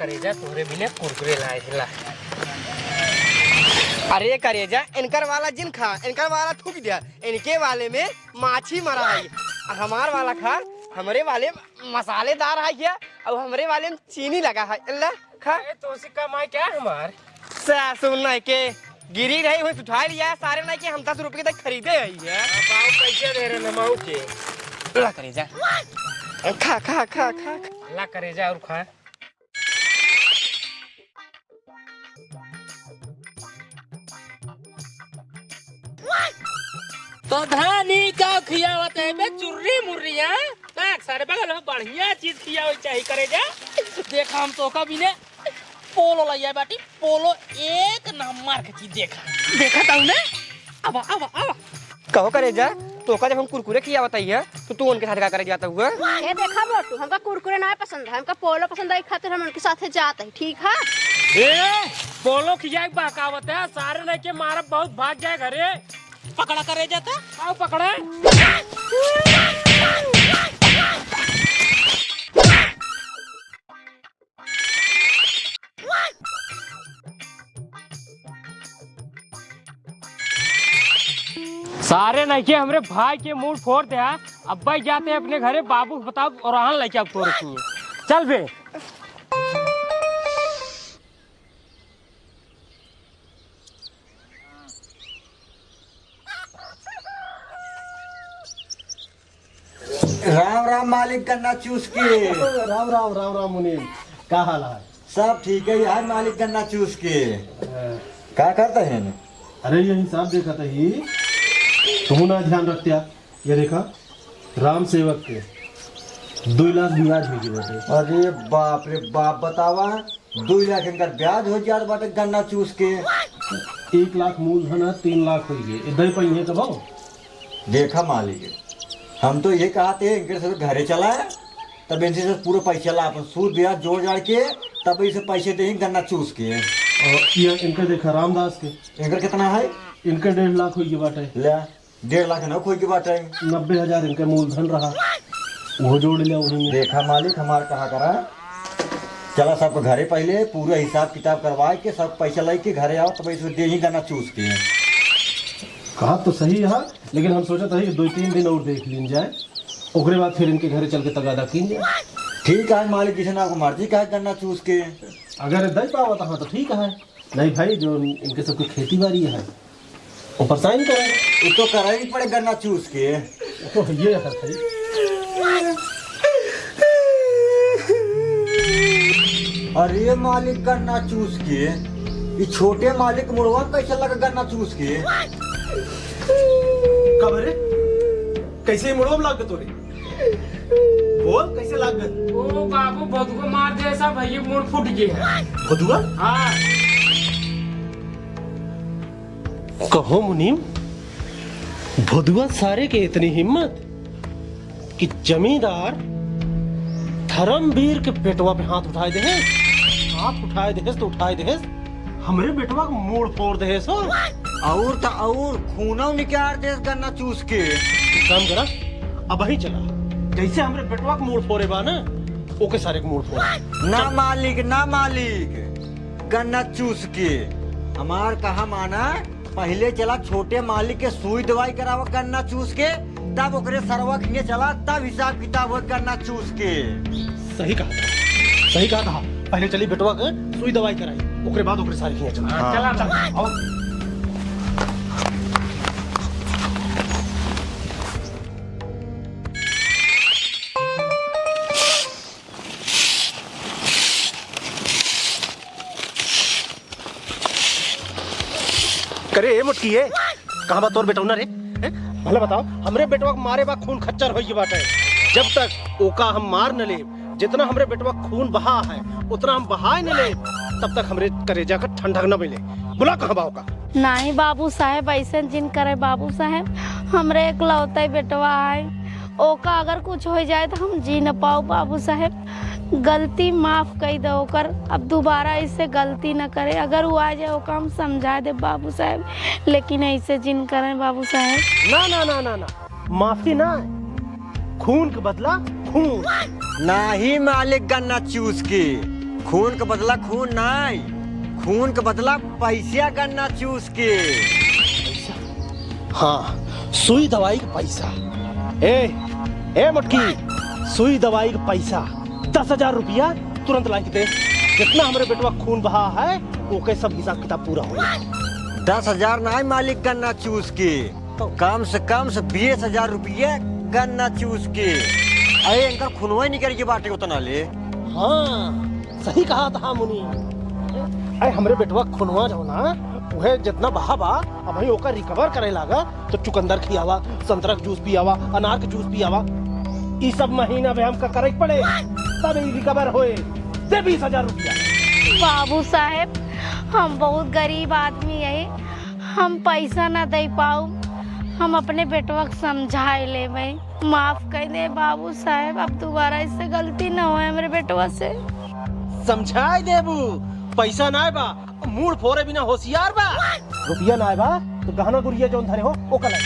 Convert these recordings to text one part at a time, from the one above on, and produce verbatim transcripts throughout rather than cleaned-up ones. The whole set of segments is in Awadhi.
करेजा, तोहरे बिने कुरकुरे लाए हिला। अरे करेजा, इनकर वाला जिन खा, इनकर वाला थूक दिया, इनके वाले में माछी मरा है। हमार वाला खा, हमरे वाले मसालेदार है क्या? और हमरे वाले में चीनी लगा है। अल्लाह खा। ए, तो उसी काम आए क्या हमार? सासू नहीं के गिरी रही हुई, उठा लिया सारे नहीं के हम दस रुपए तक खरीदे है ये। बाबू पैसे दे रहे ना माऊ के। ला करेजा। खा, खा, खा, खा, खा। ला करेजा और खा। तो धानी का खियावत है बे, चुर्री मुर्रिया? देख, सारे बगल में बढ़िया चीज खियावे चाहिए करेजा। देखा, हम तोका बिने पोलो लइया बाटी, पोलो एक नंबर के चीज। देखा, देखा ताऊ ने? आवा, आवा, आवा। कहो करेजा, तोका जब हम कुरकुरे खियावत है, तो तू उनके साथ का करे जाता हुआ? ए देखा मोटू, हमका कुरकुरे ना पसंद है, हमका पोलो पसंद है, खातिर हम उनके साथ जात है, ठीक है? ए, पोलो खियाए के बहकावत है, सारे नहीं के मारब बहुत, भाग जाए घरे। पकड़ा करेजा तो। आओ पकड़ा। सारे नहीं के हमरे भाई के मूड फोर दिया। अब्बा जाते अपने घरे, बाबू के बताओ और आन लेके अब तोरे की। चल बे। राम राम मालिक गन्ना चूस के। राम राम, राम राम मुनीम, का हाल है? सब ठीक है यार मालिक गन्ना चूस के। हाँ। का करते हैं? अरे ये हिसाब देखत ही, तुम ना ध्यान रखते यार। ये देखा, राम सेवक के दुई लाख ब्याज होइ गए बाटे। अरे बाप रे बाप, बतावा, दुई लाख इनकर ब्याज होइ जात बाटे गन्ना चूस के। एक लाख मूलधन है, तीन लाख होइ गए, ए दे पाइए कब हो? देखा मालिक, हम तो ये कहते हैं इनके सब घरे चला, तब इनसे सब पूरा पैसा ला, अपन सूद ब्याज जोड़ जाड़ के, तब इसे पैसे दे गन्ना चूस के। और ये इनका देखा रामदास के। इनकर कितना है? इनका डेढ़ लाख होइ गए बाटे। ले। डेढ़ लाख न खोई के बाटे। नब्बे हजार इनके मूलधन रहा, वो जोड़ लिया उन्हीं में। देखा मालिक, हमार कहा करा, चला सबके घरे पहले पूरा हिसाब किताब करवाए के, सब पैसा लेके घरे आओ, तब इसको दे ही गन्ना चूस के। कहा तो सही है, लेकिन हम सोचत रही कि दो तीन दिन और देख लीन जाए, ओकरे बाद फिर इनके घरे चल के तगादा कीन जाए। ठीक है मालिक, जैसे ना आपको मर्जी का है गन्ना चूस के। अगर दे पावत हाँ तो ठीक है, नहीं भाई, जो इनके सबके खेती बाड़ी है, वो परेशान करे। वो तो करा ही पड़े गन्ना चूस के। वो तो ये है भाई। अरे मालिक गन्ना चूस के, ये छोटे मालिक मुड़वा कैसे लगा गन्ना चूस के? कब रे? कैसे मुड़वा लग तोरे? बोल, कैसे लाग गए? ओ बाबू, भदुआ मार दे सब, ये मुड़ फूट गया है। भदुआ? हाँ। कहो मुनीम, भदुआ सारे के इतनी हिम्मत कि जमींदार धर्मवीर के बेटवा पे हाथ उठाए देहेस, हाथ उठाए देहेस तो उठाए देहेस, हमरे बेटवा के मूड़ फोर देहेस हो। और त और खूनौ निकाल देस गन्ना चूस के। एक काम करा, अबहीं चला, जैसे हमरे बेटवा के मूड़ फोरे बा ना, ओके सारे के मूड़ फोर। ना मालिक, ना मालिक, गन्ना चूस के। हमार कहा माना, पहले चला छोटे मालिक के सुई दवाई करावा गन्ना चूस के, तब ओकरे सरवा खिए चला, तब हिसाब किताब हो गन्ना चूस के। सही कहा था, सही कहा था। पहले चली बेटवा के सुई दवाई कराई, ओकरे बाद ओकरे सारे खिए चला। हाँ, चला, चला। आओ। करे ए मोटकी ए, कहाँ बा तोर बेटौना रे? हैं? भला बताओ, हमरे बेटवा के मारे बा, खून खच्चर होई बाटे। जब तक ओका हम मार न लेब, जितना हमरे बेटवा के खून बहा है, उतना हम बहाए न लेब, तब तक हमरे करेजा का ठंडक न मिले। बुला कहाँ बा ओका? नाहीं बाबू साहेब, ऐसे जिन करे बाबू साहेब, हमरे एकलौते बेटवा है, ओका अगर कुछ होइ जाए तो हम जी न पाउब बाबू साहेब। गलती माफ कइ दो ओकर, अब दुबारा ऐसे गलती न करे। अगर उ आ जाए ओका हम समझा देब बाबू साहेब, लेकिन ऐसे जिन करें बाबू साहेब। ना, ना, ना, ना, ना, माफी ना, खून के बदला खून। नाहीं मालिक गन्ना चूस के, खून के बदला खून नाई, खून के बदला पैसा गन्ना चूस के। पैसा? हाँ, सुई दवाई के पैसा। ए, ए मोटकी, सुई दवाई के पैसा, दस हजार रुपया तुरंत ला के दे। जितना हमरे बेटवा खून बहा है, ओके सब हिसाब किताब पूरा हो जाए। दस हजार नाई मालिक गन्ना चूस के, तो कम से कम से बीस हजार रुपया गन्ना चूस के। अरे इनकर खूनवा ही निकल के बाटे उतना ले। हाँ, सही कहा था मुनि। अरे हमरे बेटवा खूनवा जो ना, उहे जितना बहा बा, अब भाई ओकर recover करे लागा, तो चुकंदर खियावा, संतरा के जूस पियावा, अनार के जूस पियावा। ई सब महीना में हमका करे के पड़े, तब ई recover होए। दे बीस हजार रुपया। बाबू साहेब, हम बहुत गरीब आदमी है, हम पैसा ना दे पाऊ, हम अपने बेटवा के समझाए लेबे। माफ कर दे बाबू साहेब, अब दोबारा इससे गलती ना होए हमरे बेटवा से। समझाए देबू, पैसा ना बा, मूड़ फोरे बिना होशियार बा। रुपया ना बा, तो गहना गुरिया जौन धरे हो, ओका ला।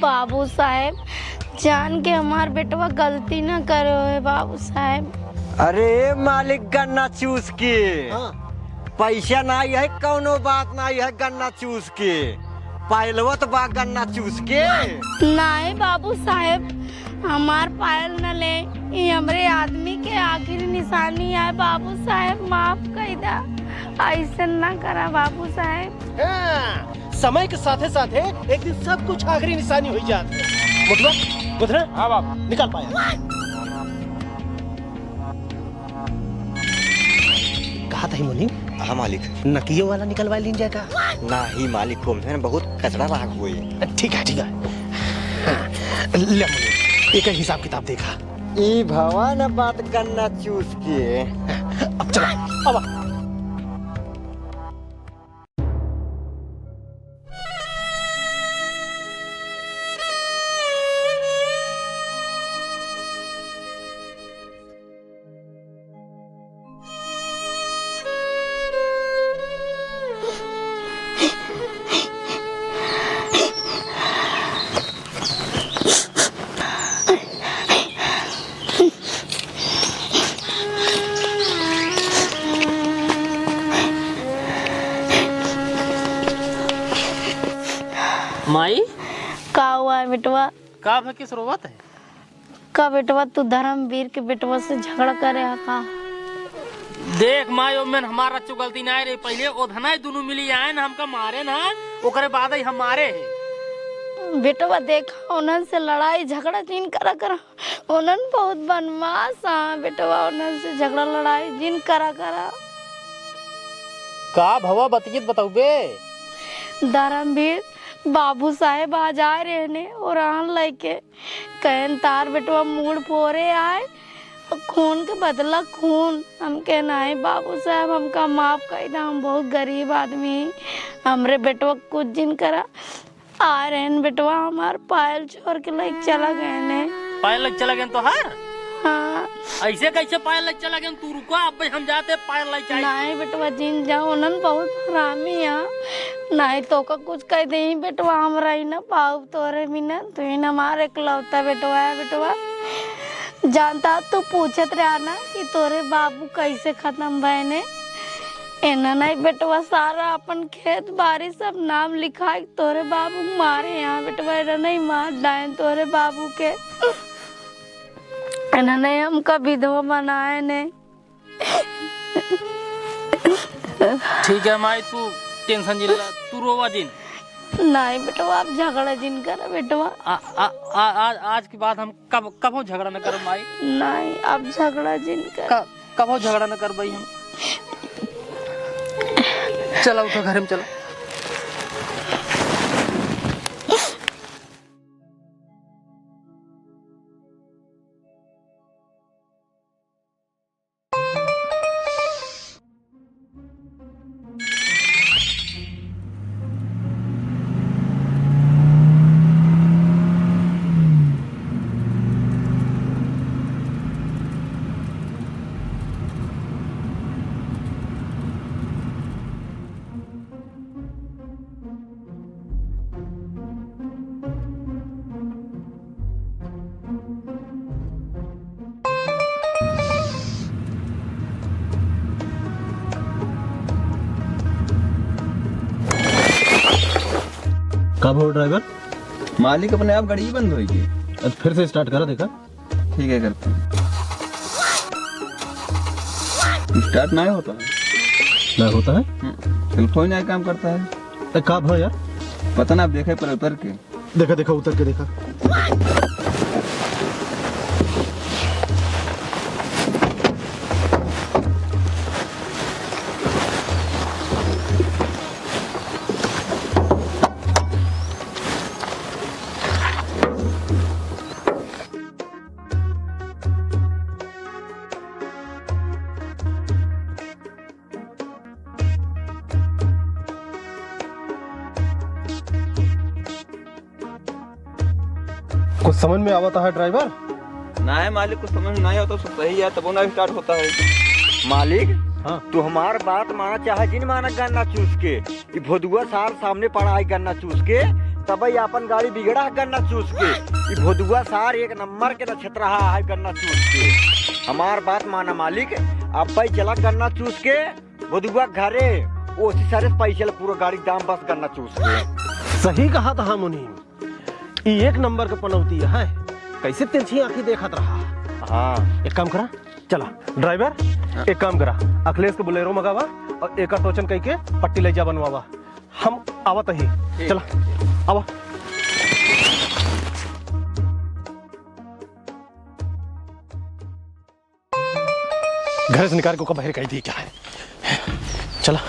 बाबू साहेब, जान के हमार बेटवा गलती ना करो है बाबू साहेब। अरे मालिक गन्ना चूस के। हाँ। पैसा नाई है, कौनो बात नाई है, गन्ना चूस के। पायलवा त बा गन्ना चूस के। नाई बाबू साहेब, हमार पायल न ले, ई हमरे आदमी के आखिरी निशानी है बाबू साहेब, माफ कर दा, ऐसे ना करा बाबू साहेब। हाँ, समय के साथे साथे एक दिन सब कुछ आखिरी निशानी हो जात है। मुठवा, मुठवा। हाँ बाबू। निकाल पायल। कहा था ही मुनीम? हाँ मालिक। नकियो वाला निकलवा लीन जाए का? नाही मालिक, को में बहुत कचरा राख हुए। ठीक है, ठीक है। हाँ, ले मुनीम, एक हिसाब किताब देखा। ई भवा न बात गन्ना चूस के। अब चला, अब आ। माई? का हुआ है बेटवा? का भय किस रोवत है? का बेटवा, तू धर्मवीर के बेटवा से झगड़ा करे हा का? देख माई, ओमेन हमार रच्चो गलती नाय रही। पहिले ओधनाई दुनू मिली आए न हमका मारे ना, ओकरे बाद ही हम मारे है। बेटवा देखा, उन्हन से लड़ाई झगड़ा जिन करा करा। उन्हन बहुत बनमास हा बेटवा, उन्हन से झगड़ा लड़ाई जिन करा करा। का भवा बतियत बतौबे? धर्मवीर, बाबू साहेब आज आए रहने और आन लइके कहन तार बेटवा मूड़ फोरे आए, खून के बदला खून। हम कहे, "नाहीं बाबू साहब, हमका माफ कइ दा, हम बहुत गरीब आदमी, हमरे बेटवा के कुछ जिन करा।" आ रहन बेटवा, हमार पायल छोर के लइके चला गएन। पायल लइके चला गएन तोहार? हाँ। ऐसे कैसे पायल लइके चला गएन? तू रुका, अब हम जाते पायल लइके आई। नाहीं बेटवा, जिन जाओ, उन्हन बहुत हरामी है। नाहीं तोका कुछ कइ देही बेटवा, हम रही ना पाउब तोरे बिना, तू ही हमार एकलौता बेटवा है बेटवा। जानता तू पूछत रहा ना कि तोरे बाबू कैसे खतम भएने। एना नाहीं बेटवा, सारा अपन खेत बारी सब नाम लिखाए तोरे बाबू मारे यहाँ बेटवा, एना नाहीं मार डाएन तोरे बाबू के। एना नाहीं हमका विधवा बनाएने। ठीक है माई, तू tension जिन ला, तू रोवा जिन। नाहीं बेटवा, अब झगड़ा जिन करा बेटवा। आ, आ, आ, आ, आज के बाद हम कब, कबो झगड़ा न करब माई। नाहीं, अब झगड़ा जिन करा। क-, कबो झगड़ा न करब भाई हम। चला उठा, घरे में चला। का भवा ड्राइवर? मालिक, अपने आप गाड़ी ही बंद होइगी। अब फिर से start करा, देखा। ठीक है, करता हूँ। Start नाहीं होता है। नाहीं होता है? हम्म, बिल्कुल नाहीं काम करता है। ए, का भवा यार? पता ना, आप देखे पर उतर के। देखा, देखा, उतर के देखा। कुछ समझ में आवत है ड्राइवर? नाहीं मालिक, कुछ समझ में नाहीं आवत, सब सही है, तबो ना start होता है। मालिक, हाँ। तू हमार बात माना चाहे जिन माना गन्ना चूस के, ई भोदुआ सार सामने पड़ा है गन्ना चूस के, तबई आपन गाड़ी बिगड़ा है गन्ना चूस के। ई भोदुआ सार एक नंबर के नक्षत्र है गन्ना चूस के। हमार बात माना मालिक, अब्बई चला गन्ना चूस के, भोदुआ घरे, ओसी सारे पैसे ले पूरा गाड़ी दाम बस गन्ना चूस के। सही कहत हा मुनीम, ई एक नंबर के पनौती है, कैसे तिरछी आँखी देखत रहा। हाँ। एक काम करा, चला ड्राइवर, हाँ। एक काम करा, अखिलेश के बोलेरो मंगावा और एका टोचन कई के पट्टी ले जा बनवावा, हम आवत ही। ठीक। चला, आवा। घर से निकाल के ओका बाहर कई दी क्या है? चला।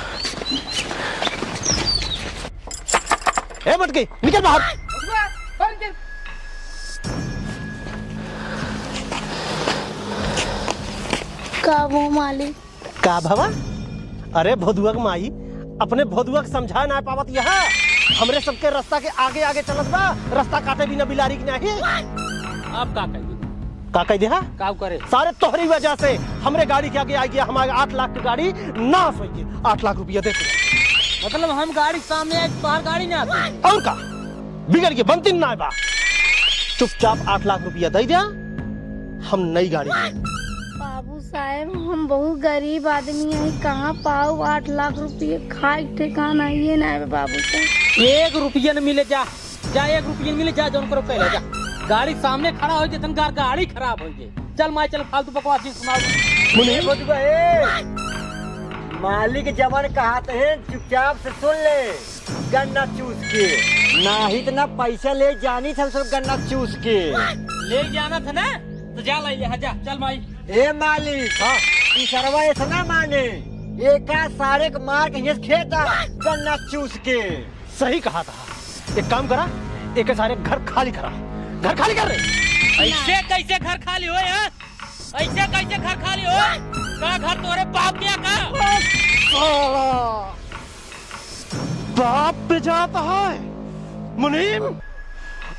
ए मटकी, निकल बाहर। का वो मालिक? का भवा? अरे भोदुआ के माई, अपने भोदुआ के समझा ना पावत यहाँ। हमरे सबके रास्ता के आगे आगे चलत बा, रास्ता काटे बिना बिलारी के नाहीं। आप का कह दी? का कह दिया? का करे? सारे तोहरी वजह से हमरे गाड़ी के आगे आ गया, हमारे आठ लाख की गाड़ी नाश हो गई। आठ लाख रुपया दे तू। मतलब हम गाड़ी सामने आए, तोहार गाड़ी ना आती? और का? बिगड़ के बनती ना बा। चुपचाप आठ लाख रुपया दे दिया, हम नई गाड़ी लेब। बाबू साहेब, हम बहुत गरीब आदमी हैं, कहाँ पाऊ आठ लाख रुपये? खाए के ठिकाना ये ना है बाबू साहेब। एक रुपया न मिले, जा, जा, एक रुपया न मिले, जा, जौन करो कह ले, जा। गाड़ी सामने खड़ा हो जाए, तन गा-, गाड़ी खराब हो जाए। चल माई, चल, फालतू बकवास जिन सुनाओ। मुनीम। ए, भोदुआ, ए। मालिक जवन कहत हैं, चुपचाप से सुन ले। गन्ना चूस के, नाहीं त ना पैसा ले जानी था सब गन्ना चूस के। ले जाना था ना, तो जा लाई ले, हाँ, जा, चल माई। ए मालिक, हाँ। ई सरवा ऐसा ना माने, एका सारे के मार के हियस खेता, गन्ना चूस के। सही कहा था, एक काम करा, एके सारे घर खाली करा, घर खाली कर रे। ऐसे कैसे घर खाली होए, हाँ? ऐसे कैसे घर खाली होए? का घर तोरे बाप के का? साला। बाप पे जात है मुनीम,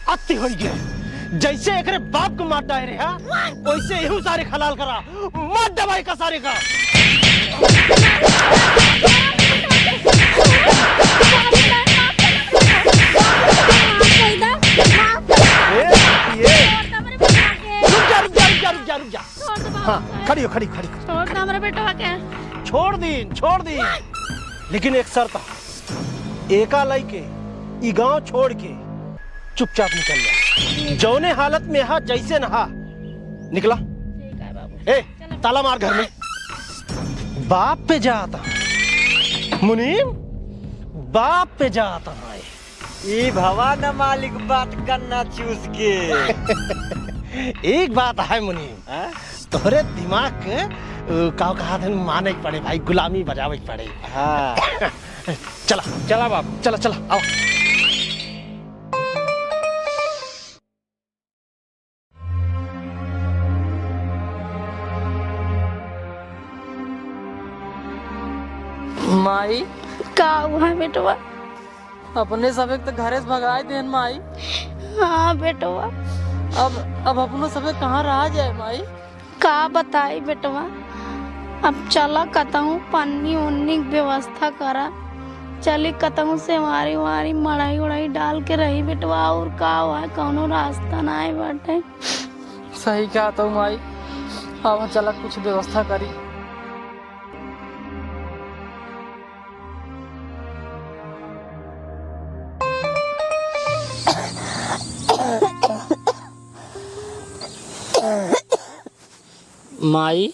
अति होई गए। जैसे एकरे बाप को मार डाए रहे, हाँ? वैसे यहू सारे खलाल करा, मार दबाई का सारे का। ए, ये। रुक जा, रुक जा, रुक जा, रुक जा, रुक जा। छोड़ दो बाबू हाँ, साहब। खड़ी हो, खड़ी, खड़ी, खड़ी। छोड़ दो हमरे बेटवा के। छोड़ दीन, छोड़ दीन। लेकिन एक शर्त है, एका लइके ई गांव छोड़ के चुपचाप निकल जा। जौने हालत में हा, जैसे नहा, निकला। ठीक है बाबू। ए, चलो। ताला मार घर में। बाप पे जाता है मुनीम, बाप पे जाता है। ई भवा न मालिक बात गन्ना चूस के। एक बात है मुनीम, हाँ? तोहरे दिमाग के, अ, का कहा थे, माने के पड़े भाई, गुलामी बजावे के पड़े। हाँ। चला। चला बाबू। चला, चला, आओ। माई। का हुआ बेटवा? अपने सबे के त घरे से भगाए देन माई। हाँ बेटवा। अब, अब अपनो सबे कहाँ रहा जाए माई? का बताई बेटवा, अब चला कतहूँ पन्नी उन्नी के व्यवस्था करा, चली कतहूँ से वारी वारी मड़ई उड़ई डाल के रही बेटवा, और का हुआ, कौनो रास्ता नाहीं बाटे। सही कहा तो माई, अब चला कुछ व्यवस्था करी। माई।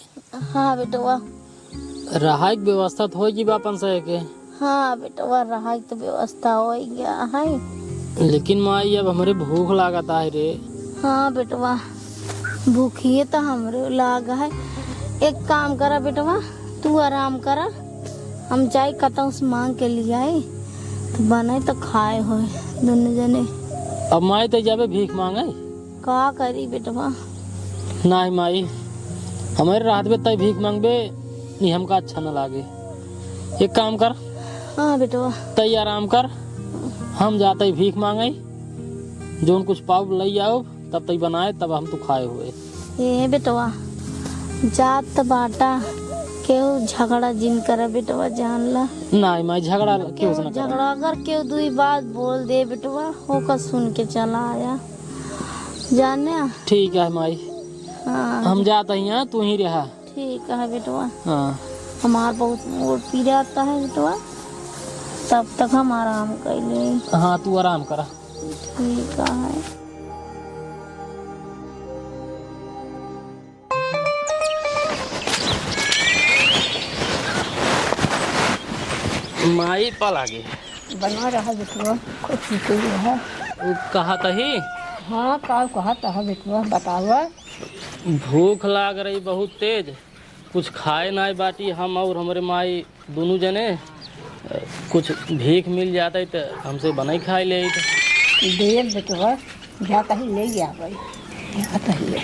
हाँ बेटवा। रहाई के व्यवस्था तो होई गई बा अपन से के। हाँ बेटवा, रहाई के तो व्यवस्था होई गया है। लेकिन माई, अब हमरे भूख लागत है रे। हाँ बेटवा, भूखिए तो हमरे लाग है। एक काम करा बेटवा, तू आराम करा, हम जाई कतौ से मांग के लियाई, तो बनाई तो खाए होए दोनों जने। अब माई तो जाबे भीख मांगे। का करी बेटवा? नाहीं माई, हमरे रहत बे तई भीख मांगबे, नी हमका अच्छा न लागे। एक काम कर। हाँ बेटवा। तई आराम कर, हम जात ही भीख मांगे, जौन कुछ पाउब लई आउब, तब तई बनाए, तब हम तू खाए होए। ए बेटवा, जात बाटा, केहू झगड़ा जिन करे बेटवा, जान ला। नाहीं माई, झगड़ा केहू से न करे। झगड़ा अगर केहू दुई बात बोल दे बेटवा, ओका सुन के चला आया, जाने। ठीक है माई, हाँ। हम जात ही, हाँ, तू ही रहा। ठीक है बेटवा। हाँ। हमार बहुत मूड़ पिरात है बेटवा, तब तक हम आराम कर ले। हाँ, तू आराम करा। ठीक है। माई पा लागे। बना रहा बेटवा, कुछ नहीं रहा। उ कहा तही? हाँ, का कहा तहा बेटवा, बतावा। भूख लाग रही बहुत तेज, कुछ खाए नाई बाटी। हम और हमरे माई दुनू जने, अ, कुछ भीख मिल जात है त हमसे बनाई खाए ले आई त। देब बेटवा, जात ही ले आवे, जात ही ले।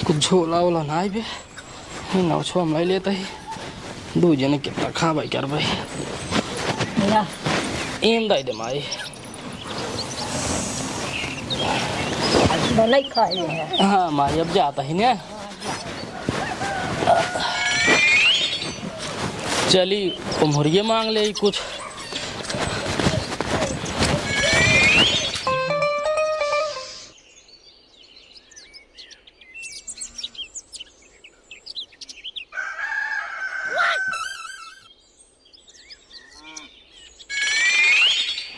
कुछ झोला ओला नाई बे, नौछो हम ले लेत ही, दू जने के रखा भाई कर भाई। या। एम दाई दे माई। बनाई खाए है। हाँ माई, अब जात ही ने। चली, उमरिये मांग ले कुछ।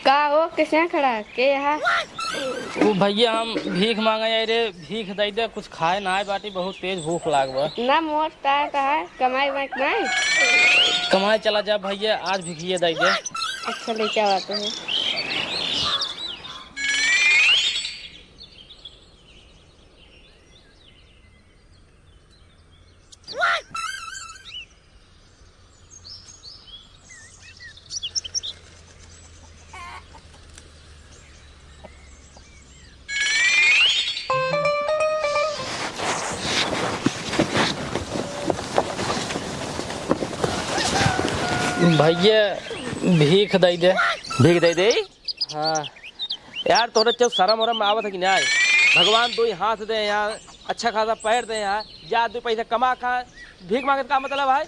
का हो, कैसे खड़ा? के यहाँ? ओ भैया, हम भीख मांगे आए रे, भीख दे दे, कुछ खाए ना आए बाटी, बहुत तेज भूख लाग बा। ना मोर ता, ता है, कमाई वाई के नाई? कमाए चला जा भैया, आज भिखिए दे दे। अच्छा, लेके आवा तो है। भैया, भीख दे दे। भीख दे दे? हाँ। यार, तोहरे चौ शरम वरम आवत है कि नाई? भगवान दो ही हाथ दे यार, अच्छा खासा पैर दे यार, जा दो पैसा कमा खा, भीख मांगे का मतलब है?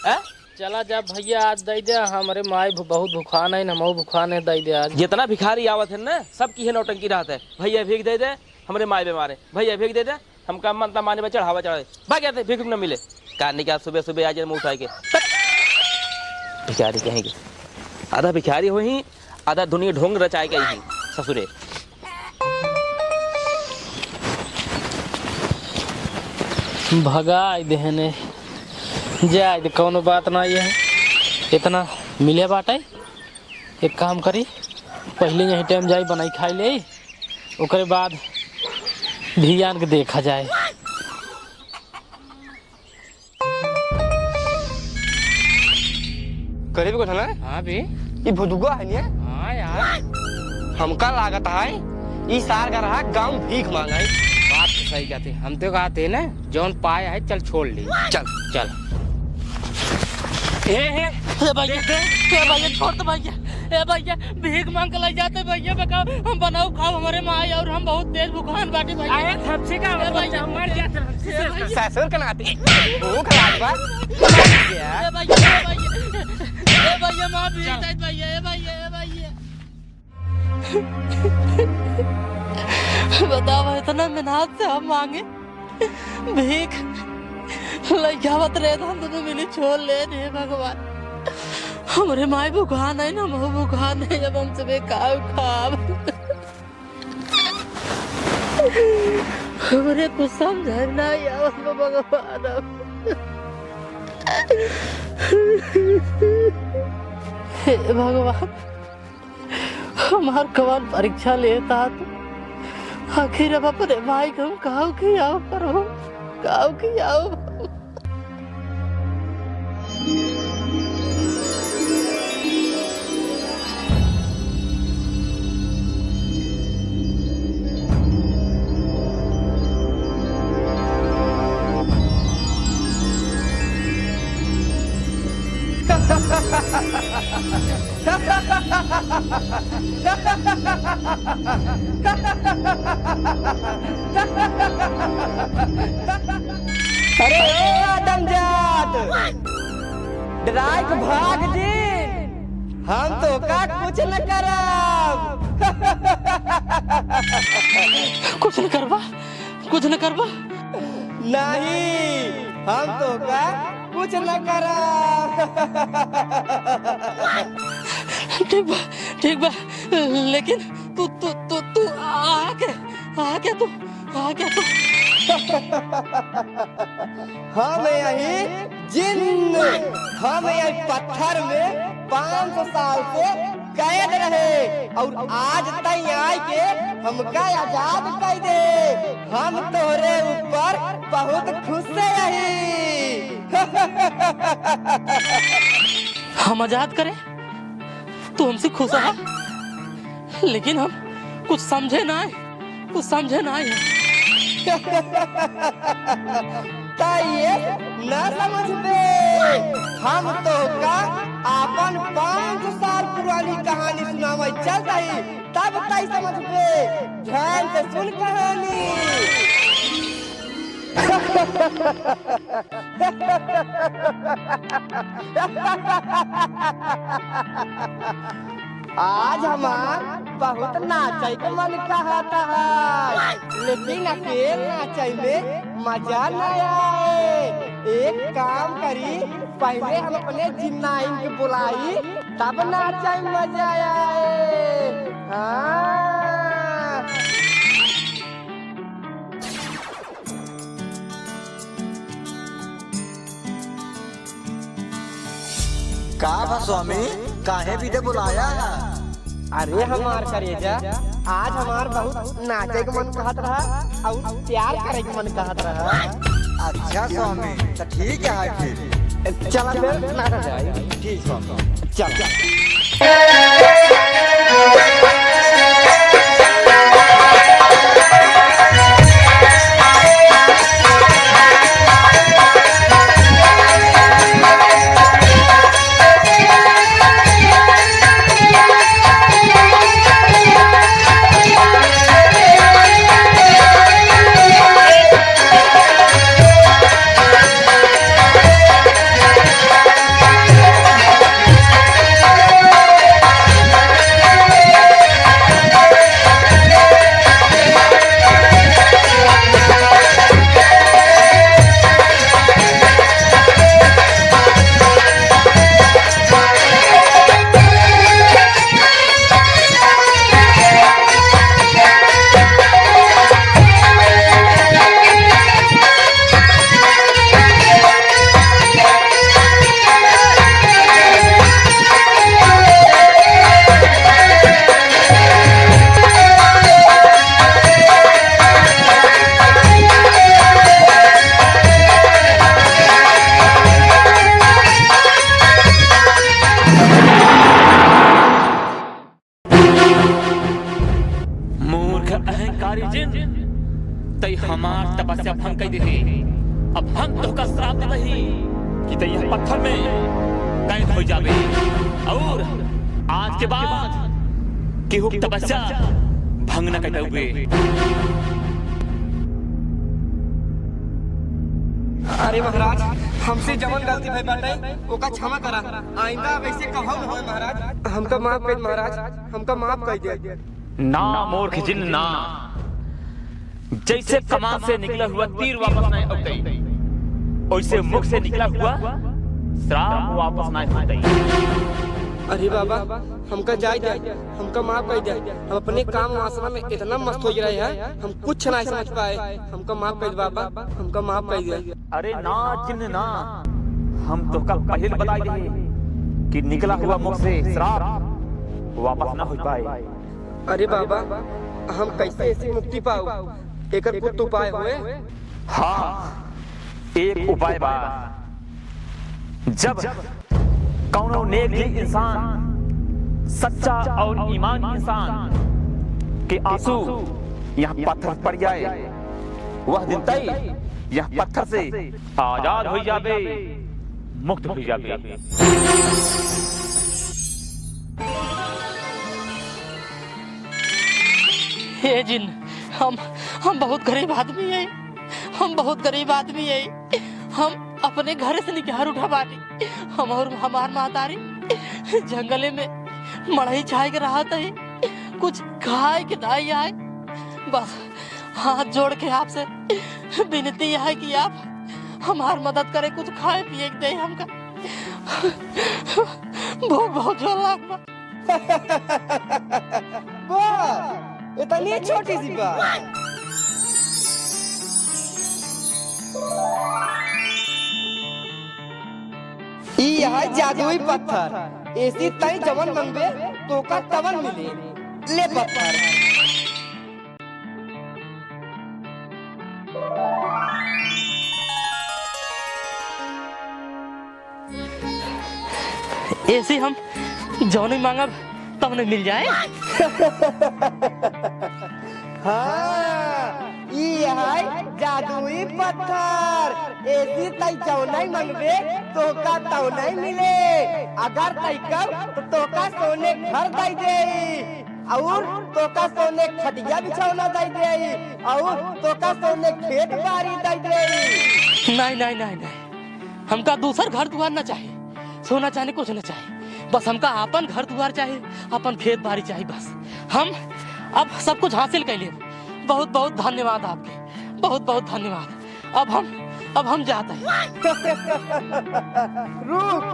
हैं? चला जा भैया, आज दे दे, हमरे माई भू-, बहुत भुखान है, हमहू भुखान है, दे दे आज। जितना भिखारी आवत है ना, सबकी है नौटंकी रहत है। भैया भीख दे दे, हमरे माई बीमार है, भैया भीख दे दे, हमका मनता माने बा चढ़ावा चढ़ावे। भाग जाते, भीख न मिले। का नहीं क्या सुबह सुबह आज मुंह उठाए के। भिखारी कहेंगे। आधा भिखारी हो ही, आधा दुनिया ढोंग रचाए के ही ससुरे। भगाई देहने। जाए दे, कौनो बात ना ये है। इतना मिले बाटे। एक काम करी, पहले यही टाइम जाई बनाई खाई ले, ओकरे बाद भियान के देखा जाए। करीब को था ना? हाँ बे। ई भुजुआ है ने? हाँ यार। हमका लागत है, ई सार का रहा गाँव भीख मांगाई। बात तो सही कहते, हम तो कहते ना, जौन पाए है, चल छोड़ ले। चल। चल। ए, ए, ए भैया, देख, देख। ए भैया, छोड़ दे भैया। ए भैया, भीख मांग के ले जाते भैया, बेकार हम बनाओ खाओ, हमरे माई और हम बहुत तेज भुखान बाटी भैया। अरे, सबसे का ए भैया, मर जात रहन। ए भैया। ससुर के नाती। भूख लाग बा। ए भैया, ए भैया। ए भैया, माँ भी चल। जाइत भैया, ए भैया, ए भैया। बतावा, इतना मेहनत से हम मांगे भीख, लइका आवत रहे तो हम दोनों मिली छोड़ ले, हे भगवान। हमरे माई भुखान है ना, हम भुखान है, अब हम सबे का खाब? हमरे कुछ समझ में नाहीं आवत बा भगवान। अब हे भगवान, हमार कवन परीक्षा लेत हा तू? आखिर अब अपने माई के हम काव खियाव प्रभु, काव खियाव। अरे ओ आदमजात, डराइ के भाग जी, हम तोहका कुछ न करब। कुछ न करबा? कुछ न करबा? नहीं, हम तोहका कुछ न करब। ठीक बा, ठीक बा, लेकिन तू, तू, तू, तू आके, आके तू, आके तू। हम यही जिन्न, हम यही पत्थर में पाँच सौ साल से कैद रहे और आज तई आइके हमका आजाद कर दे। हम तोहरे ऊपर बहुत खुश से रही। हम आजाद करे, तू हमसे खुश हा, लेकिन हम कुछ समझे नाहीं, कुछ समझे नाहीं। ता ये ना समझबे, हम तोहका आपन पाँच सौ साल पुरानी कहानी सुनावे चलत हई, तब तई समझबे। ध्यान से सुन कहानी। आज हमार बहुत नाचै के मन कहत है, लेकिन अकेल नाचै में मजा न आए। एक काम करी, पहिले हम अपने जिन्नाइन के बुलाई, तब नाचै में मजा आए। हाँ। का बा स्वामी, काहे बिदे बुलाया है? अरे हमार करेजा, आज हमार बहुत नाचे के मन कहत रहा और प्यार करे के मन कहत रहा। अच्छा स्वामी, तो ठीक है फिर। चला फिर नाचा जाए। ठीक स्वामी। चला। मूर्ख अहंकारी जिन, तई हमार तपस्या भंग कई देहे। अब हम तोहका श्राप देत ही कि तई यह पत्थर में कैद हो जाबे और आज के बाद केहू के तपस्या भंग न कर पाउबे। अरे महाराज, हमसे जवन गलती भई बाटे, ओका क्षमा करा। आइंदा अब ऐसे कहब न होए महाराज। हमका माफ कर महाराज, हमका माफ कर दे। ना मूर्ख जिन ना, जैसे कमान से निकला हुआ तीर वापस नहीं अउतई, वैसे मुख से निकला हुआ श्राप वापस नहीं अउतई। अरे बाबा, हमका जाए दे, हमका माफ कर दे। हम अपने काम वासना में इतना मस्त हो रहे हैं, हम कुछ ना समझ पाए। हमका माफ कर दे बाबा, हमका माफ कर दे। अरे ना जिन्न ना, हम तोहका पहिल बताई दे कि निकला हुआ मुख से श्राप वापस ना हो पाए। अरे बाबा, हम कैसे ऐसी मुक्ति पाओ? एकर कुछ उपाय होए? हाँ, एक उपाय बा। जब कौनो नेक दिल इंसान, सच्चा और ईमान इंसान के आंसू यहाँ पत्थर पड़ जाए, वह दिन तय यह पत्थर से आजाद हो जाबे, मुक्त हो जाबे। हे जिन, हम, हम बहुत गरीब आदमी है, हम बहुत गरीब आदमी है, हम अपने घर से निकार उठा बानी। हम और हमार महतारी जंगले में मड़ई छाए के रहत है, कुछ खाए के नाई आए। बस हाथ जोड़ के आपसे विनती है कि आप हमार मदद करे, कुछ खाए पिए के दे हमका। भूख बहुत जोर लाग बा। बस, इतनी छोटी सी बात। ई है जादुई पत्थर, एसी तई जवन मंगबे, तोका तवन मिले। ले पत्थर। एसी हम जौने मांगब, तौने मिल जाए। हाँ, ई है जादुई पत्थर। एसी तई जौने मंगबे, तोका तौने मिले। अगर तई कब, तो तोका सोने घर दई देई। और तोका सोने खटिया बिछौना दई देई, और तोका सोने खेत बारी दई देई। नहीं, नहीं, नहीं, नहीं, हमका दूसर घर दुआर ना चाही, सोना चांदी कुछ ना चाही, बस हमका आपन घर दुआर चाही, आपन खेत बारी चाही बस। हम अब सब कुछ हासिल कर लेब। बहुत बहुत धन्यवाद आपके, बहुत बहुत धन्यवाद। अब हम, अब हम जात ही। रुक,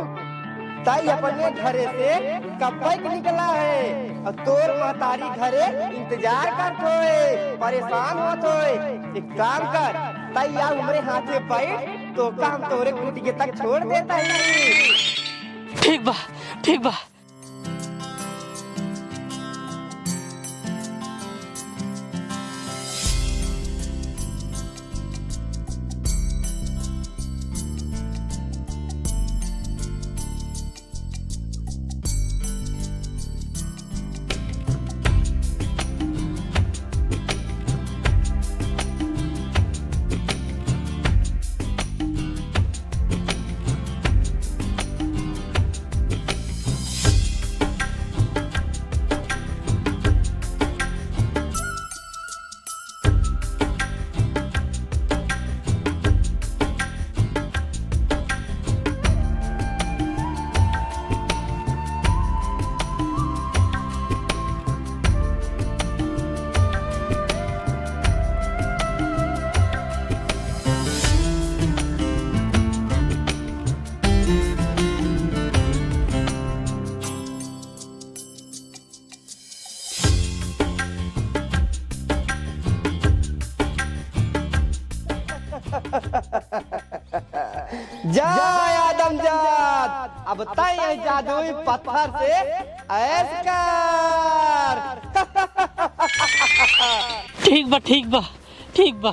तई अपने घरे से कब्बे के निकला है और तोर महतारी घरे इंतजार करत होए, परेशान होत होए। एक काम कर, तई आ हमरे हाथे बैठ, तोका हम तोरे कुटिया तक छोड़ देत ही। ठीक बा, ठीक बा। जा आदमजात, अब तय यह जादुई पत्थर से ऐश कर। ठीक बा, ठीक बा, ठीक बा।